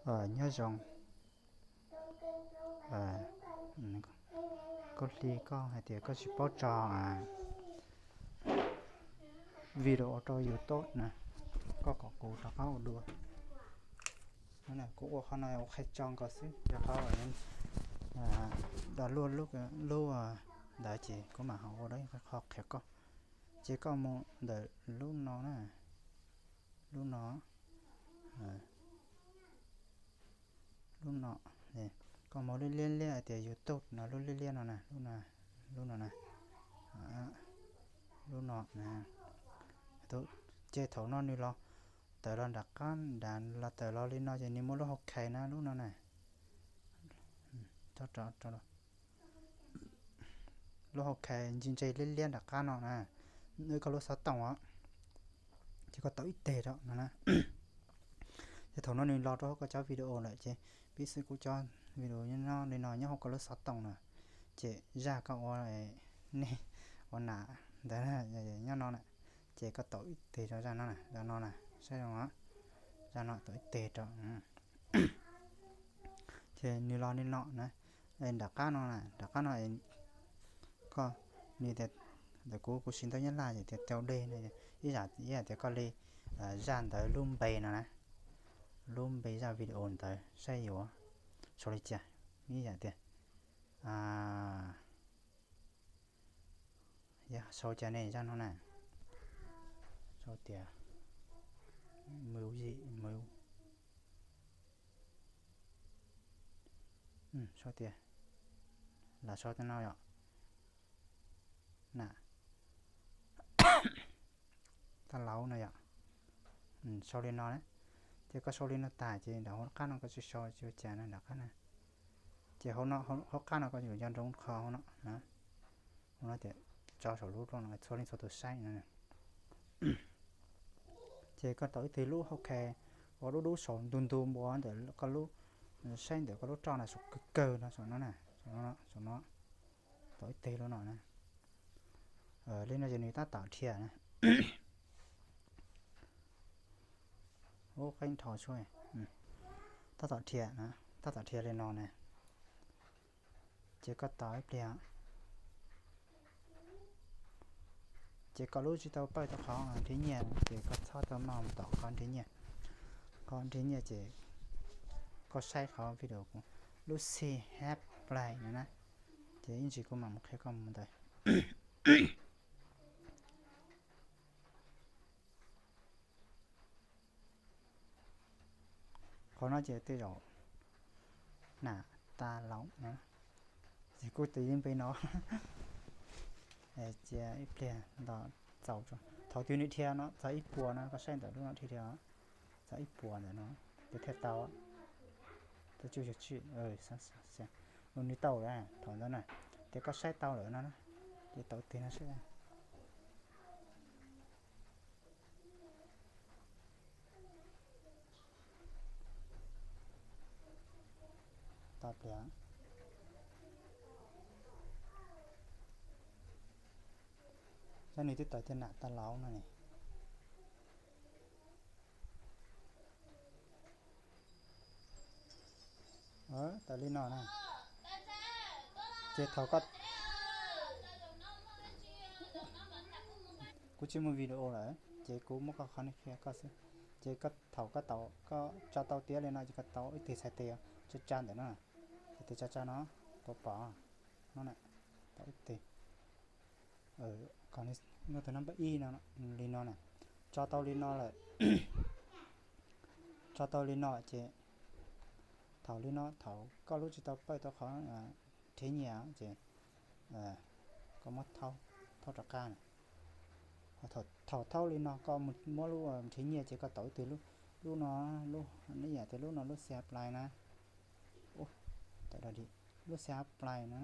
Nyob zoo, koj hli koj hais tias koj tsis paub tso video rau YouTube na, koj kom kuv rov qab ua dua. Kuv ua qhov no ua qhia tso nkaus xwb, rau qhov uas luaj lub ntawd ces kuv mam ho ua dab qho qhia koj. Ces koj mus ntawm lub no na, lub no, lub no, koj mus lub liab liab hais tias YouTube no, lub liab liab no na, lub no na, lub no na. Ces thaum no nws los tawm los nram qab, nram los tawm los li no ces nws muaj lub hau khais na, lub no na. Lub hau khais ntse ntse liab liab nram qab no na, koj lub xov tooj os, ces koj tau ib teg rau no na. Ces thaum no nws los rau hauv koj cov video lawm ces piv xwv kuv cov video nyob li no nyob hauv koj lub xov tooj na, ces zaj koj ua, nej ua nam ntawd nyob no na, ces koj tau ib teg rau zaj no na, zaj no na, saib zoo, zaj no tau ib teg rau. Ces nws los li no na, nram qab no na, nram qab no koj, nws tias, ntawm kuv, kuv siv ntawv Nyab Laj ces tias tau dej no, ib yam, ib yam tias koj li zaj ntawd lub npe no na, lub npe zaj video ntawd saib yuav sau li cas, ib yam tias, yog sau cas ne zaj no na, sau tias mus yim mus, sau tias, lam sau tej no yom, na, tag laus no yom, sau li no na. Ces koj sau li no tas ces nram hauv qab no koj tsis sau tsis ua cas na, nram qab na. Ces hauv qab no koj yuav nco ntsoov qhov hauv no, hauv no tias tso saum lub rooj no txhua leej txhua tus saib no. Ces koj tau ib teg lub hau khais uas dub dub saum ntu ntu npua ntawm koj lub, saib ntawm koj lub roj na, saum kawg kawg no, saum no na, saum no, tau ib teg lub no na. Li no ces nws tab tom dhia na. Ub, qeeb dhau xwb. Tab tom dhia, tab tom dhia li no na. Ces koj tos ib pliag. Ces koj lub tsis tau pawj tau qhov nrhiav nyiaj ces koj txhob tau maj mus tom qhov nrhiav nyiaj. Qhov nrhiav nyiaj ces koj saib qhov video kuv lub xi hab play no na. Ces ib ntsis kuv mam mus qhia koj mus ntawd. Qhov no ces tej zaum nam tas laus na, ces kuj tis ib npe no. Cia ib pliag nto txaus tso. Thaum twg nws dhia no txog ib puas no, koj saib ntawm lub no dhia dhia, txog ib puas ntawm no ces thiaj tau. Tau cuj yog tswj, nws tau lawm thaum ntawd na. Ces koj saib tau lawm no na, ces tau tig no saib. Tau pliag. Saib nws twb tawm tias nam tas laus no ne. Tawm li no na. Ces thaum koj, kuv tsis muaj video lawm ces kuv muab koj qhov no qhia koj xwb. Ces koj thaum koj tau, koj tso tau tiav li no ces koj tau ib teg txhais tes tsa tsa ntawm no, txhais tes tsa tsa no, pom pom no na, tau ib teg. Kom nws tus nab npawb ib no li no na. Tso tau li no lawm, tso tau li no ces thaum li no thaum koj lub tsis tau pawj tau qhov nrhiav nyiaj ces koj muab thaub, thaub rov qab na. Thaum thaub li no koj muab lub nrhiav nyiaj ces koj tau ib teg lub, lub no, lub, ib yam tias lub no lub xi hab play na. Lub xi hab play na,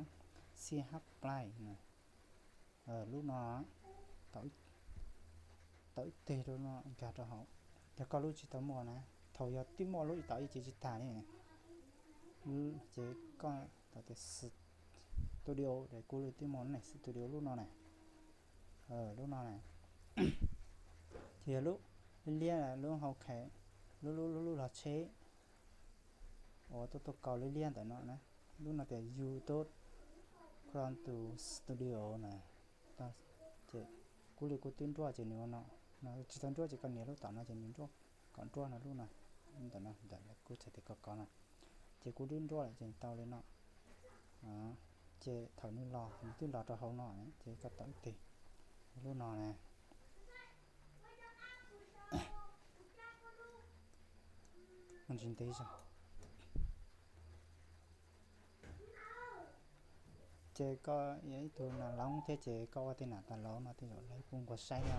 xi hab play na. Lub no tau ib teg rau no nkag rau hauv. Yog koj lub tsis tau muaj na, thaum yog twb muaj lub tau ib ce tsis tag li, ces koj tau tias studio, kuv li twb muaj ne studio lub no na. Lub no na, ces yog lub liab, lub hau khais, lub, lub, lub, lub log tsheb. uas tuaj tuaj kaus liab liab ntawm no na. Lub no tias YouTube Chrome to Studio na. Ces kuv li kuv twb nruab ces nws ua no, tsis tau nruab ces koj nias lub tom no ces nws nruab, kom nruab no lub no, ntawm no, ntawm kuv txhais tes koj kov no. Ces kuv twb nruab lawm ces tau li no. Ces thaum nws los nws twb los rau hauv no ces koj tau ib teg lub no na. Ntsis ntev zog. Ces koj yog ib tug nas laub thiab ces koj ua tej nas tas laus no tej zaum lawv kuj nquag saib no.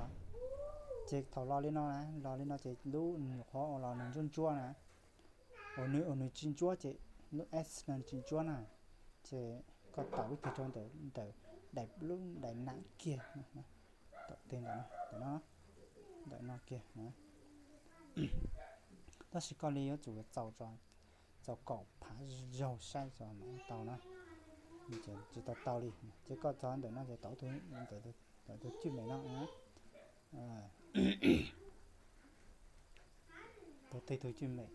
Ces thaum los li no na, los li no ces lub nyuam qhuav uas los nws ntsuab ntsuab na, uas nws, uas nws tsis ntsuab ces lub S no tsis ntsuab na, ces koj taus lub twg rau ntawm, ntawm daim, lub daim nam kiag, taus teg ntawm no, ntawm no, ntawm no kiag na. Tab sis koj li yuav tsum txaus, txaus kaum phav zaug saib txog mam tau na. Tsis tau tau li. Ces koj txog ntawm no ces taus tus, taus tus cwj mem no, taus teg tus cwj mem.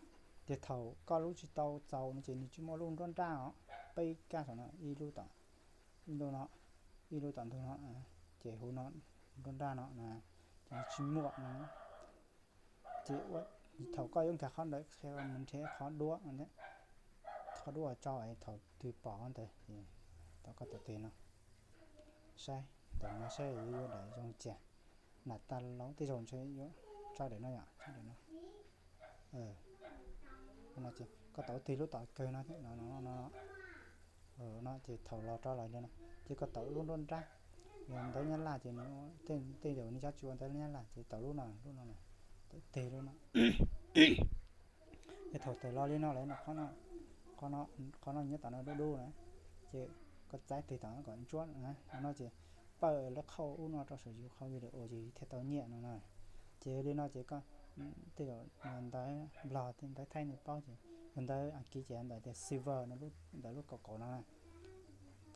Ces thaum koj lub tsis tau txaus no ces nws tsis muaj lub nruab nrab os, peb kab saum no, ib lub tom, ib lub no, ib lub tom ntug no, ces huv no nruab nrab no na, ces nws tsis muaj no. Ces thaum koj yuav nkag qhov ntawd qhia mus nrhiav qhov duab, qhov duab tso es thaum twg pom ntawd ces tau koj taus teg no saib, ntawm no saib yuav yuav daim zoo cas. Nas tas laus tej zaum ntshe yuav tso daim no yom, tso daim no. Koj taus teg lub tom kawg no thiab no, no, no, no ces thaum los rau lawm li no ces koj taus lub nruab nrab, yog ntawv Nyab Laj ces nws, tej zaum nws cov tsis ua ntawv Nyab Laj ces taus lub no, lub no, taus teg lub no. Ces thaum tawm los li no lawm no, qhov no, qhov no nyob tom no dub dub na, ces koj txaib teg tom no kom ntsuab na, no ces pawj lawv qhau ub no rau saum yus qhov video ces yus thiaj tau nyiaj no na. Ces li no ces koj, tej zaum ntawv Nplog, ntawv Thaib nej paub ces, yog ntawv Askiv ces ntawm tias server no, ntawm lub kaum kaum no na,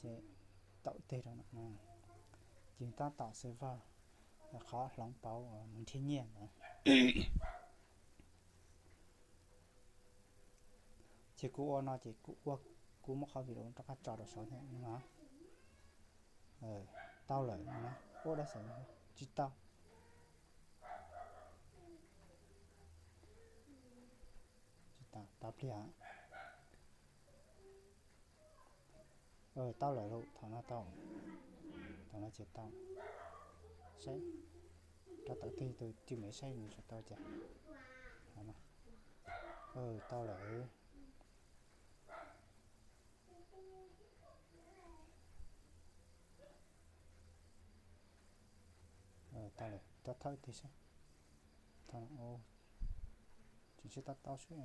ces taus teg rau no, ces tab tom server, qhov hloov pauv mus nrhiav nyiaj ntawd. Ces kuv ua no ces kuv ua, kuv muab qhov video rov qab tso rau saud thiab no. Tau lawm no, ua dab xav tsis tau. Tsis tau, tau pliag. Tau lawm lauj, thaum no tau, thaum no ces tau. Saib, rov taus teg tus cwj mem saib nws tau cas. Tau lawm. Tau lawm, rov thawb teg saib. Tseem tsib tab tau seb.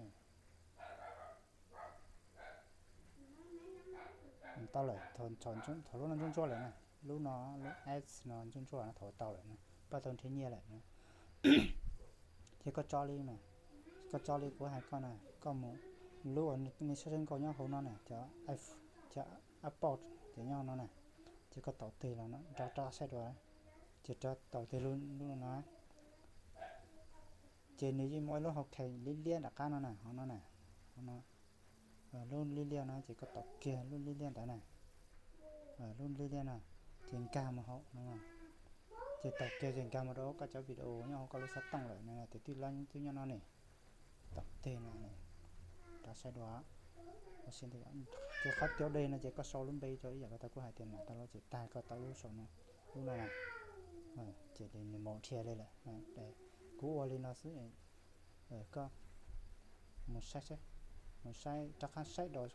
Tau lawm, thaum lub no ntsuab ntsuab lawm na, lub no, lub S no ntsuab ntsuab no thaum tau lawm na, pab tau nrhiav nyiaj lawm na. Ces koj tso li na, koj tso li kuv hais koj na, koj mus lub uas nej saib seb nkauj nyob hauv no na, cov, cov Apple ces nyob no na, ces koj taus teg los no rov rov saib dua, ces rov taus teg lub no. Ces nws yeej muaj ib lub hauv khais liab liab nram qab no na, hauv no na, hauv no, lub liab liab no ces koj taus kiag lub liab liab ntawd na, lub liab liab no, ces nkag mus hauv no, ces taus kiag ces nkag mus rau koj cov video nyob hauv koj lub xov tooj lawm no, tus tij laug twb nyob no ne, taus teg no, rov saib dua. Ces qhov tiav dej no ces koj sau lub npe rau ib yam li tau kuv hais tias nas tas laus ces tag koj tau lub saum no, lub no na, ces nws mus dhia li lawm. Kuv ua li no xwb, koj mus saib, mus saib rov qab saib dua